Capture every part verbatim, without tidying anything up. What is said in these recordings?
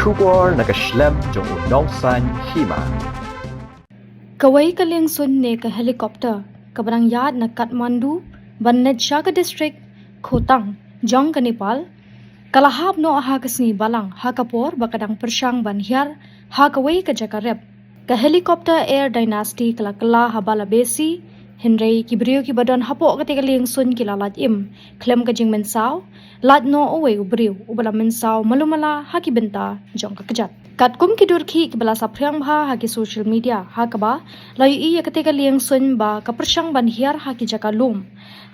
Khubor na ka shlem jong u nongsaiñ hima. Kawei ka liengsuiñ ne ka helicopter kaba dang ïaid na Kathmandu ban leit sha ka district Khotang jong ka Nepal ka la hap noh ha ka sngi Balang ha ka por ba ka dang pyrshang ban hiar ha kawei ka jaka rep. Ka helicopter Air Dynasty ka la kylla ha Balabesi, hynrei ki briew kiba don hapoh katei ka liengsuiñ ki la lait im khlem ka jingmynsaw, lait noh uwei u briew uba la mynsaw malu mala ha ki bynta jong ka kjat. Katkum ki dur khih kiba la saphriang bha ha ki social media ha kaba la ïohi ïa katei ka liengsuiñ ba ka pyrshang ban hiar ha ki jaka lum,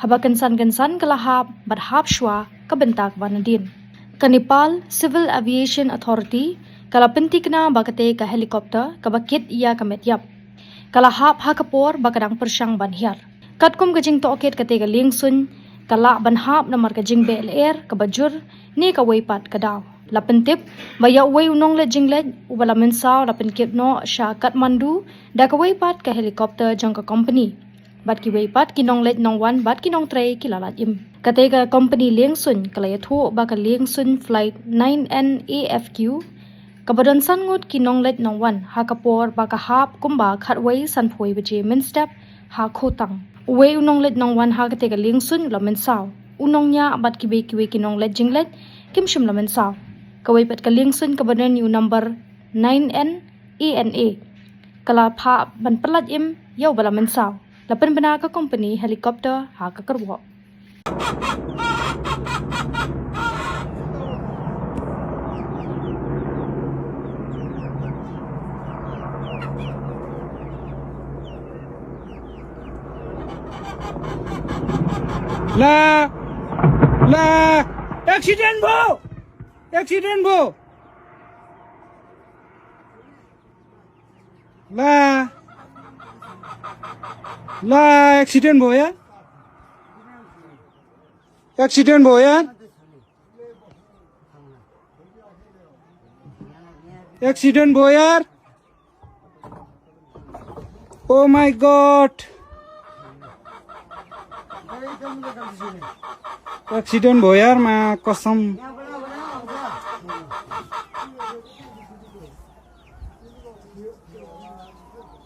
haba kynsan kynsan ka la hap bad hap shuwa ka bynta kaba nadien. Ka Nepal Civil Aviation Authority ka la pynthikna ba katei ka helicopter kaba kit ïa ka met ïap ka la hap ha ka por ba ka dang pyrshang ban hiar. Katkum ka jingtohkit, katei ka liengsuiñ ka lah ban hap namar ka jingbeh lyer kaba jur ne kawei pat ka daw. La pyntip ba ïa uwei u nongleit jingleit uba la mynsaw la pynkit noh sha Kathmandu da kawei pat ka helicopter jong ka company, bad kiwei pat ki nongleit nongwan bad ki nongtrei ki la lait im. Katei ka company liengsuiñ ka la ïathuh ba ka liengsuiñ Flight nine N A F Q kaba don san ngut ki nongleit nongwan ha ka por ba ka hap kumba khatwei sanphew baje mynstep ha Khotang. Uwei u nongleit nongwan ha katei ka liengsuiñ u la mynsaw. U nongñiah bad kiwei kiwei ki nongleit jingleit kim shym la mynsaw. Kawei pat ka liengsuiñ kaba don ïa u number nine N A N A ka la phah ban pyllait im ïa uba la mynsaw. La pynbna ka company helicopter ha ka kyrwoh. La, la, accident bho, accident bho. La, la, accident bho yaar, accident bho yaar, accident bho yaar. Oh my God, accident bho yaar, ma kasam.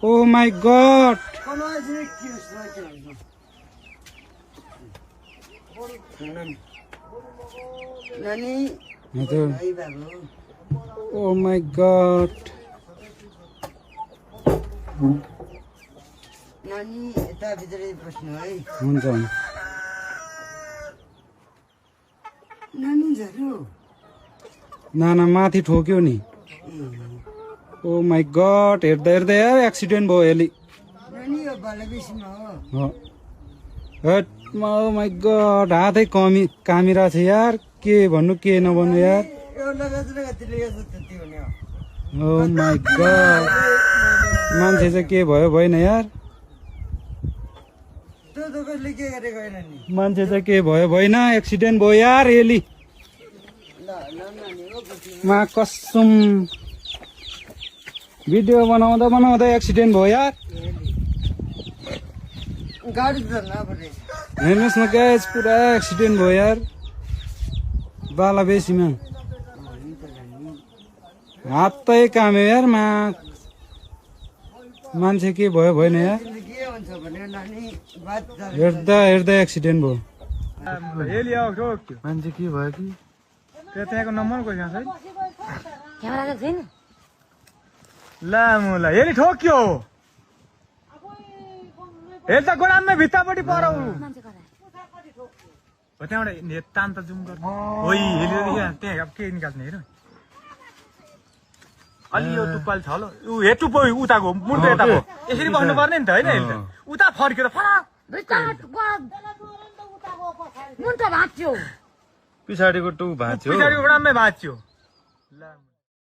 Oh my God. Nani? Nani? Oh my God. Nani? Eta bidre prashno hai. Hunjon. Nani jaru? Na, na, mathi thokyo ni. Oh my God, erda, erda yaar, accident bho eli. Nani yo bala bisi ma ho. Oh. Et ma, oh my God, ha thai kami, kamera se yaar, ke banu, ke na banu yaar. Oh my God. Man se se ke bhai, bhai na yaar. Man se se ke bhai, bhai na, accident bho yaar, eli. Ma kasam. Video banao da, banao da, accident bho yaar. गाड़ी धरना पड़ेगा। Nahi, nahi, guys, pura accident bho yaar. Bala besi man. Atta hi kam hai yaar, ma. Man se ke bhai, bhai na yaar. Erda, erda accident bho. Ye liya, okay, okay. Man se ke bhai ki. Te, te ko number ko yaar, sir? Camera ka screen? La mula, ye li thokyo. Erda goda mein bhita padi pa raha hu. Bata ore, ne tan ta zoom kar. Oi, heli heli ya, te ab ke nikal nahi na. Ali yo tu pal thalo. U he tu poi uta ko, mun pe ta ko. Isri bahnu par nen ta, ne ta. Uta phar ke phara. Bhita ko. Mun ta bhacho. Pisari ko tu bhacho. Pisari ko na me bhacho.